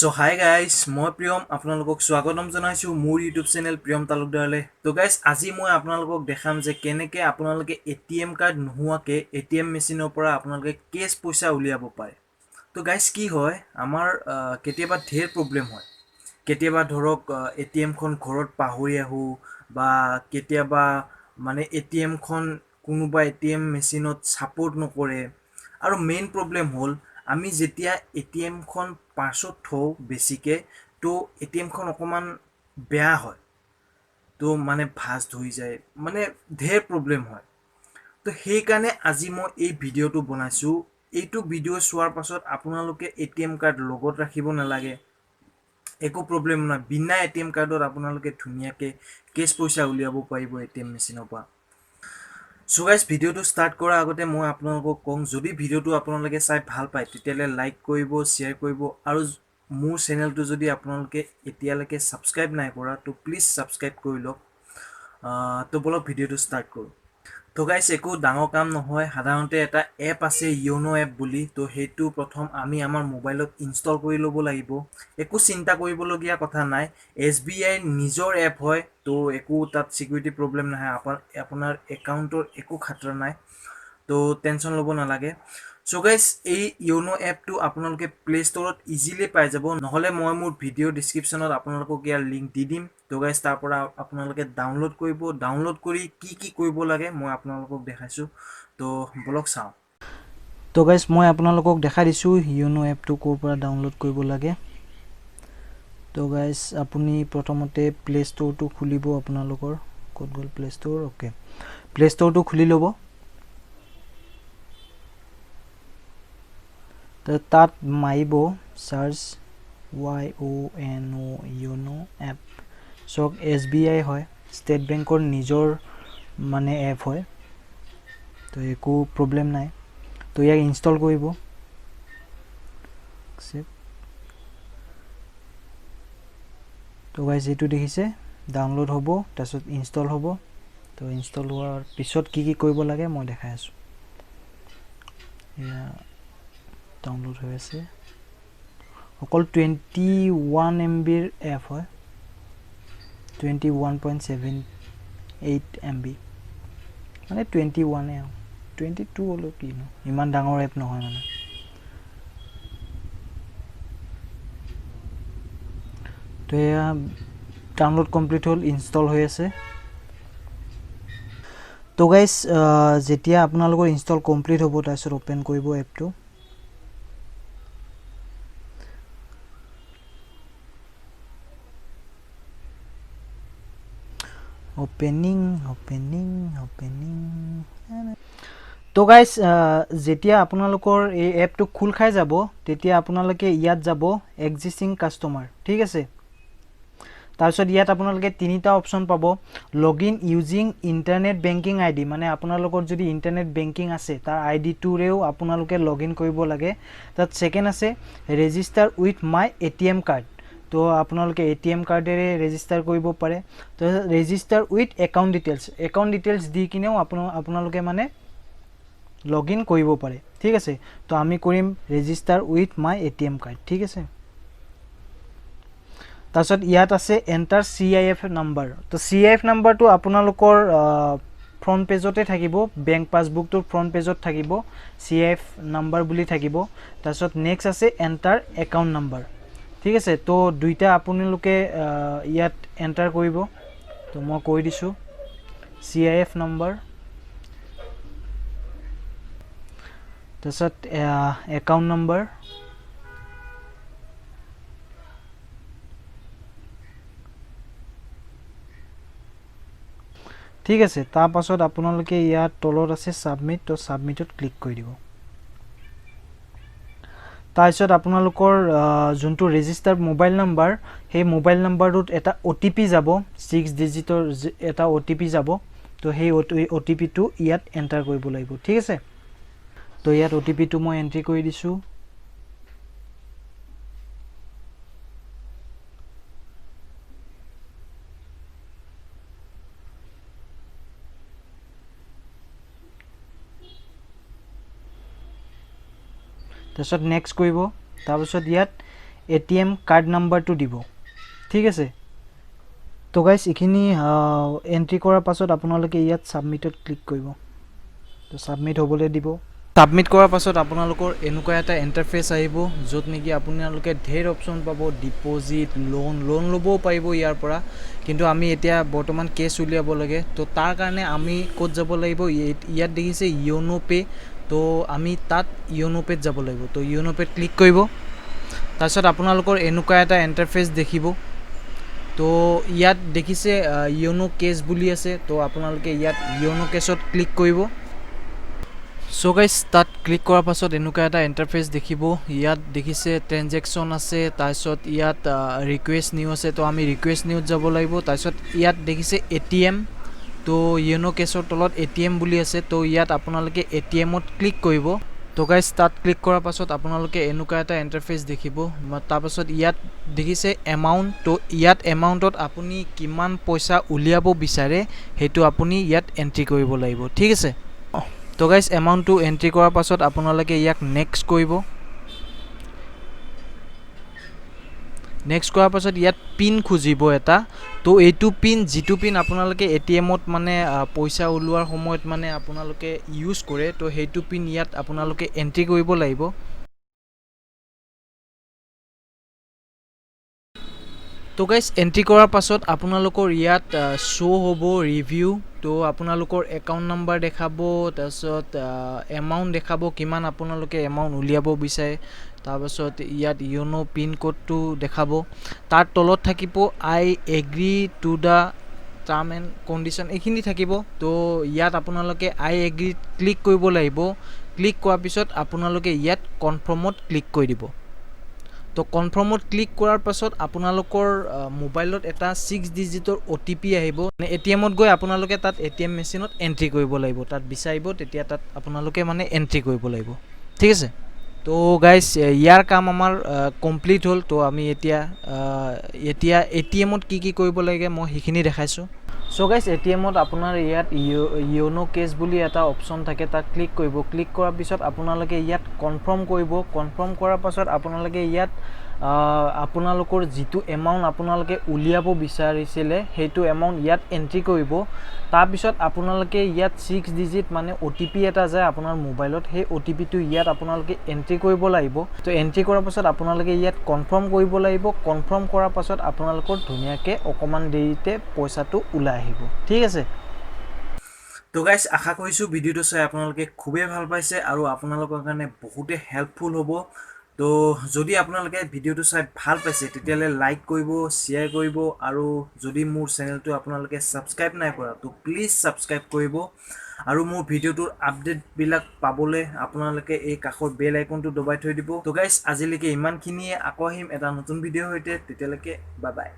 চ' hi guys, মই প্ৰিয়ম আপোনালোকক স্বাগতম জনাইছোঁ মোৰ ইউটিউব চেনেল প্ৰিয়ম তালুকদাৰলৈ। তো গাইজ, আজি মই আপোনালোকক দেখাম যে কেনেকৈ আপোনালোকে এটিএম কাৰ্ড নোহোৱাকৈ এটিএম মেচিনৰ পৰা আপোনালোকে কেছ পইচা উলিয়াব পাৰে। তো গাইজ, কি হয় আমাৰ কেতিয়াবা ঢেৰ প্ৰব্লেম হয়। কেতিয়াবা ধৰক এটিএমখন ঘৰত পাহৰি আহোঁ, বা কেতিয়াবা মানে এটিএমখন কোনোবা এটিএম মেচিনত ছাপোৰ্ট নকৰে। আৰু মেইন প্ৰব্লেম হ'ল আমি যেতিয়া এটিএমখন পাৰ্চত থওঁ বেছিকৈ, তো এটিএমখন অকণমান বেয়া হয়, তো মানে ভাঁজ ধৰি যায়, মানে ঢেৰ প্ৰব্লেম হয়। তো সেইকাৰণে আজি মই এই ভিডিঅ'টো বনাইছোঁ। এইটো ভিডিঅ' চোৱাৰ পাছত আপোনালোকে এটিএম কাৰ্ড লগত ৰাখিব নালাগে, একো প্ৰব্লেম নহয়। বিনা এটিএম কাৰ্ডত আপোনালোকে ধুনীয়াকৈ কেছ পইচা উলিয়াব পাৰিব এটিএম মেচিনৰ পৰা। চ' গাইজ, ভিডিঅ'টো ষ্টাৰ্ট কৰাৰ আগতে মই আপোনালোকক কওঁ, যদি ভিডিঅ'টো আপোনালোকে চাই ভাল পায় তেতিয়াহ'লে লাইক কৰিব, শ্বেয়াৰ কৰিব, আৰু মোৰ চেনেলটো যদি আপোনালোকে এতিয়ালৈকে ছাবস্ক্ৰাইব নাই কৰা তো প্লিজ ছাবস্ক্ৰাইব কৰি লওক। তো ব'লক ভিডিঅ'টো ষ্টাৰ্ট কৰোঁ। তো গাইজ, একো ডাঙৰ কাম নহয়, সাধাৰণতে এটা এপ আছে য়োনো এপ বুলি, তো সেইটো প্ৰথম আমি আমাৰ মোবাইলত ইনষ্টল কৰি ল'ব লাগিব। একো চিন্তা কৰিবলগীয়া কথা নাই, এছ বি আইৰ নিজৰ এপ হয়, তো একো তাত ছিকিউৰিটি প্ৰব্লেম নাহে, আপোনাৰ একাউণ্টৰ একো খাতৰা নাই, তো টেনশ্যন ল'ব নালাগে। চ' গাইজ, এই য়োনো এপটো আপোনালোকে প্লে' ষ্ট'ৰত ইজিলি পাই যাব, নহ'লে মই মোৰ ভিডিঅ' ডিছক্ৰিপশ্যনত আপোনালোকক ইয়াৰ লিংক দি দিম। তো গাইজ, তাৰ পৰা আপোনালোকে ডাউনলোড কৰিব, ডাউনলোড কৰি কি কি কৰিব লাগে মই আপোনালোকক দেখাইছোঁ, তো ব'লক চাওঁ। তো গাইজ, মই আপোনালোকক দেখাই দিছোঁ য়োনো এপটো ক'ৰ পৰা ডাউনলোড কৰিব লাগে। তো গাইজ, আপুনি প্ৰথমতে প্লে' ষ্ট'ৰটো খুলিব, আপোনালোকৰ ক'ত গ'ল প্লে' ষ্ট'ৰ, অ'কে, প্লে' ষ্ট'ৰটো খুলি ল'ব। তাত মাৰিব search Y O N O YONO app. চাওক, এছ বি আই হয়, ষ্টেট বেংকৰ নিজৰ মানে এপ হয়, তো একো প্ৰব্লেম নাই। তো ইয়াক ইনষ্টল কৰিব। তো গাইজ, এইটো দেখিছে ডাউনলোড হ'ব, তাৰপিছত ইনষ্টল হ'ব। তো ইনষ্টল হোৱাৰ পিছত কি কি কৰিব লাগে মই দেখাই আছোঁ। এয়া ডাউনলোড হৈ আছে, অকল 21 এম বিৰ এপ হয়, 21.78 এম বি, মানে 21 আৰু 22 হ'লেও কিনো ইমান ডাঙৰ এপ নহয় মানে। তো এয়া ডাউনলোড কমপ্লিট হ'ল, ইনষ্টল হৈ আছে। তো গাইজ, যেতিয়া আপোনালোকৰ ইনষ্টল কমপ্লিট হ'ব তাৰপিছত অ'পেন কৰিব এপটো। Opening opening opening. তো গাইজ, যেতিয়া আপোনালোকৰ এই এপটো খোল খাই যাব তেতিয়া আপোনালোকে ইয়াত যাব এক্সিষ্টিং কাষ্টমাৰ, ঠিক আছে। তাৰপিছত ইয়াত আপোনালোকে তিনিটা অপশ্যন পাব, log in using internet banking I D, মানে আপোনালোকৰ যদি ইণ্টাৰনেট বেংকিং আছে তাৰ আই ডিটোৰেও আপোনালোকে লগ ইন কৰিব লাগে। তাত ছেকেণ্ড আছে register with my A T M card, তো আপোনালোকে এ টি এম কাৰ্ডেৰে ৰেজিষ্টাৰ কৰিব পাৰে। তো register with account details, account details দি কিনেও আপোনালোকে মানে লগ ইন কৰিব পাৰে, ঠিক আছে। তো আমি কৰিম register with my A T M card, ঠিক আছে। তাৰপিছত ইয়াত আছে enter C I F number. তো চি I F নাম্বাৰটো আপোনালোকৰ ফ্ৰণ্ট পেজতে থাকিব, বেংক পাছবুকটোৰ ফ্ৰণ্ট পেজত থাকিব, চি I F number বুলি থাকিব। তাৰপিছত নেক্সট আছে এণ্টাৰ একাউণ্ট নাম্বাৰ, ঠিক আছে। তো দুইটা আপোনালোকে ইয়াত এণ্টাৰ কৰিব। তো মই কৈ দিছোঁ চি I F number, তাৰপিছত একাউণ্ট নাম্বাৰ, ঠিক আছে। তাৰপাছত আপোনালোকে ইয়াত তলত আছে ছাবমিট, তো ছাবমিটত ক্লিক কৰি দিব। তাৰপিছত আপোনালোকৰ যোনটো ৰেজিষ্টাৰ মোবাইল নাম্বাৰ, সেই মোবাইল নাম্বাৰটোত এটা অ' টি পি যাব, 6 ডিজিটৰ এটা অ' টি পি যাব। তো সেই অ' টি পিটো ইয়াত এণ্টাৰ কৰিব লাগিব, ঠিক আছে। তো ইয়াত অ' টি পিটো মই এণ্ট্ৰি কৰি দিছোঁ। তাৰপিছত নেক্সট কৰিব। তাৰপিছত ইয়াত ATM card নাম্বাৰটো দিব। ঠিক আছে, তো গাইজ এইখিনি এণ্ট্ৰি কৰাৰ পাছত আপোনালোকে ইয়াত ছাবমিটত ক্লিক কৰিব। তো ছাবমিট হ'বলৈ দিব। ছাবমিট কৰাৰ পাছত আপোনালোকৰ এনেকুৱা এটা ইণ্টাৰফেচ আহিব, য'ত নেকি আপোনালোকে ঢেৰ অপশ্যন পাব, ডিপ'জিট, লোন ল'বও পাৰিব ইয়াৰ পৰা। কিন্তু আমি এতিয়া বৰ্তমান কেছ উলিয়াব লাগে, তো তাৰ কাৰণে আমি ক'ত যাব লাগিব? ইয়াত দেখিছে য়'ন' পে', তো আমি তাত য়'ন' পে'ত যাব লাগিব। তো য়'ন' পে'ত ক্লিক কৰিব। তাৰপিছত আপোনালোকৰ এনেকুৱা এটা ইণ্টাৰফেচ দেখিব। তো ইয়াত দেখিছে য়'ন' কেছ বুলি আছে, তো আপোনালোকে ইয়াত য়'ন' কেছত ক্লিক কৰিব। চ' গাইজ তাত ক্লিক কৰাৰ পাছত এনেকুৱা এটা ইণ্টাৰফেচ দেখিব। ইয়াত দেখিছে ট্ৰেনজেকশ্যন আছে, তাৰপিছত ইয়াত ৰিকুৱেষ্ট নিউ আছে, তো আমি ৰিকুৱেষ্ট নিউত যাব লাগিব। তাৰপিছত ইয়াত দেখিছে ATM, তো য়'ন' কেছৰ তলত ATM বুলি আছে, তো ইয়াত আপোনালোকে ATMত ক্লিক কৰিব। তো গাইজ তাত ক্লিক কৰাৰ পাছত আপোনালোকে এনেকুৱা এটা ইণ্টাৰফেচ দেখিব। তাৰপাছত ইয়াত দেখিছে এমাউণ্ট, তো ইয়াত এমাউণ্টত আপুনি কিমান পইচা উলিয়াব বিচাৰে সেইটো আপুনি ইয়াত এণ্ট্ৰি কৰিব লাগিব। ঠিক আছে, তো গাইজ এমাউণ্টটো এণ্ট্ৰি কৰাৰ পাছত আপোনালোকে ইয়াক নেক্সট কৰিব। নেক্সট কৰাৰ পাছত ইয়াত পিন খুজিব এটা, তো এইটো পিন, যিটো পিন আপোনালোকে ATMত মানে পইচা ওলোৱাৰ সময়ত মানে আপোনালোকে ইউজ কৰে, তো সেইটো পিন ইয়াত আপোনালোকে এণ্ট্ৰি কৰিব লাগিব। তো গাইজ এণ্ট্ৰি কৰাৰ পাছত আপোনালোকৰ ইয়াত শ্ব' হ'ব ৰিভিউ, তো আপোনালোকৰ একাউণ্ট নাম্বাৰ দেখাব, তাৰপিছত এমাউণ্ট দেখাব, কিমান আপোনালোকে এমাউণ্ট উলিয়াব বিচাৰে। তাৰপাছত ইয়াত য়'ন' পিন ক'ডটো দেখাব। তাৰ তলত থাকিব I agree to the term and condition, এইখিনি থাকিব। তো ইয়াত আপোনালোকে আই এগ্ৰী ক্লিক কৰিব লাগিব। ক্লিক কৰাৰ পিছত আপোনালোকে ইয়াত কনফাৰ্মত ক্লিক কৰি দিব। তো কনফাৰ্মত ক্লিক কৰাৰ পাছত আপোনালোকৰ মোবাইলত এটা 6 ডিজিটৰ OTP আহিব। মানে ATMত গৈ আপোনালোকে তাত ATM মেচিনত এণ্ট্ৰি কৰিব লাগিব, তাত বিচাৰিব, তেতিয়া তাত আপোনালোকে মানে এণ্ট্ৰি কৰিব লাগিব। ঠিক আছে, তো গাইজ ইয়াৰ কাম আমাৰ কমপ্লিট হ'ল। তো আমি এতিয়া এতিয়া ATMত কি কি কৰিব লাগে মই সেইখিনি দেখাইছোঁ। চ' গাইজ ATMত আপোনাৰ ইয়াত য়'ন' কেছ বুলি এটা অপশ্যন থাকে, তাত ক্লিক কৰিব। ক্লিক কৰাৰ পিছত আপোনালোকে ইয়াত কনফাৰ্ম কৰিব। কনফাৰ্ম কৰাৰ পাছত আপোনালোকে ইয়াত আপোনালোকৰ যিটো এমাউণ্ট আপোনালোকে উলিয়াব বিচাৰিছিলে সেইটো এমাউণ্ট ইয়াত এণ্ট্ৰি কৰিব। তাৰপিছত আপোনালোকে ইয়াত 6 ডিজিট মানে OTP এটা যায় আপোনাৰ মোবাইলত, সেই OTPটো ইয়াত আপোনালোকে এণ্ট্ৰি কৰিব লাগিব। তো এণ্ট্ৰি কৰাৰ পাছত আপোনালোকে ইয়াত কনফাৰ্ম কৰিব লাগিব। কনফাৰ্ম কৰাৰ পাছত আপোনালোকৰ ধুনীয়াকৈ অকণমান দেৰিতে পইচাটো ওলাই আহিব। ঠিক আছে, তো গাইজ আশা কৰিছোঁ ভিডিঅ'টো চাই আপোনালোকে খুবেই ভাল পাইছে আৰু আপোনালোকৰ কাৰণে বহুতে হেল্পফুল হ'ব। তো যদি আপোনালোকে ভিডিঅ'টো চাই ভাল পাইছে তেতিয়াহ'লে লাইক কৰিব, শ্বেয়াৰ কৰিব আৰু যদি মোৰ চেনেলটো আপোনালোকে ছাবস্ক্ৰাইব নাই কৰা তো প্লিজ ছাবস্ক্ৰাইব কৰিব। আৰু মোৰ ভিডিঅ'টোৰ আপডেটবিলাক পাবলৈ আপোনালোকে এই কাষৰ বেল আইকনটো দবাই থৈ দিব। তো গাইজ আজিলৈকে ইমানখিনিয়ে, আকৌ আহিম এটা নতুন ভিডিঅ'ৰ সৈতে, তেতিয়ালৈকে বাই বাই।